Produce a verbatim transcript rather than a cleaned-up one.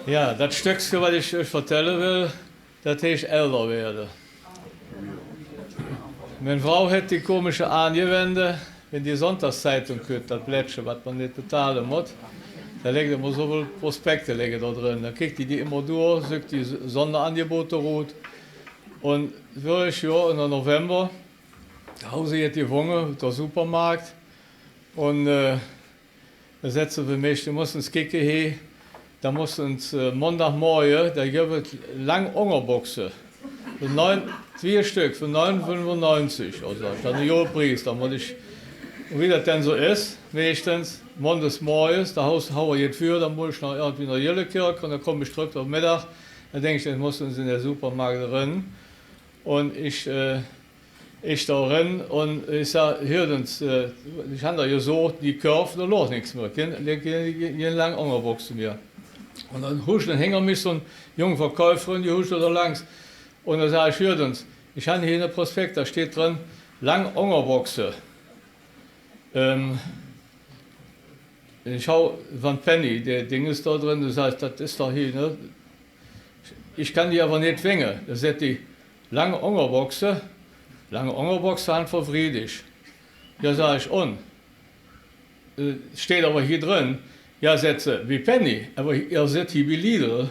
Ja, dat Stöckske, wat ich uch vertelle well, dat heescht Elder werde. Mien Vrouw hät die komische Aangewende, wenn die Sonntagszeitung kütt, dat Blättche, wat mer nit betale mott, do ligge immer soväl Prospekte ligge do dren. Do kickt die die immer durch, söcht die S-, Sonderangebote rut. Un vörig Johr in de November, do hauwe se jet jewonge, der Supermarkt. Un, äh, do sät se: „Mensch, do muss ens kicke, he, do muss ens, äh, Mondagmorge, do giff et lang Ongerboxe. För neun, twee Stöck, för neun fünfundneunzig oder so.“ Ich hatt en Johrpries, do mott ich, un wie dat dann so is, meeschtens, mondags morjes, do haus-, hauwe jet vör, do muss ich noch irgendwie noh Jillekirch un do kumm ich tröck op Middag. Do denk ich, do muss ens in der Supermarkt ren. Un ich, äh, ich do ren un ich sag: „Hürt ens, äh, ich han der jesocht, die Körf, do log nix mih. Kien, kien, kien lang Ongerboxe mih.“ Un dann huscht hinger mich so'n jung Verkäuferin, die huscht do langs. Un do sag ich: „Hürt ens, ich han he ene Prospekt, do steiht dren, lang Ongerboxe.“ Ähm, ich hauw von Penny, der Ding is do dren, do sag ich: „Dat is doch he, ne? Ich kann die ävver nit finge.“ Do sät die: „Lang Ongerboxe, lang Ongerboxe han ver Friedich.“ „Ja“, sag ich, „un?“ „Äh, steiht ävver he dren.“ „Ja“, sät se, „wie Penny, ävver ehr sitt he bi Lidl.“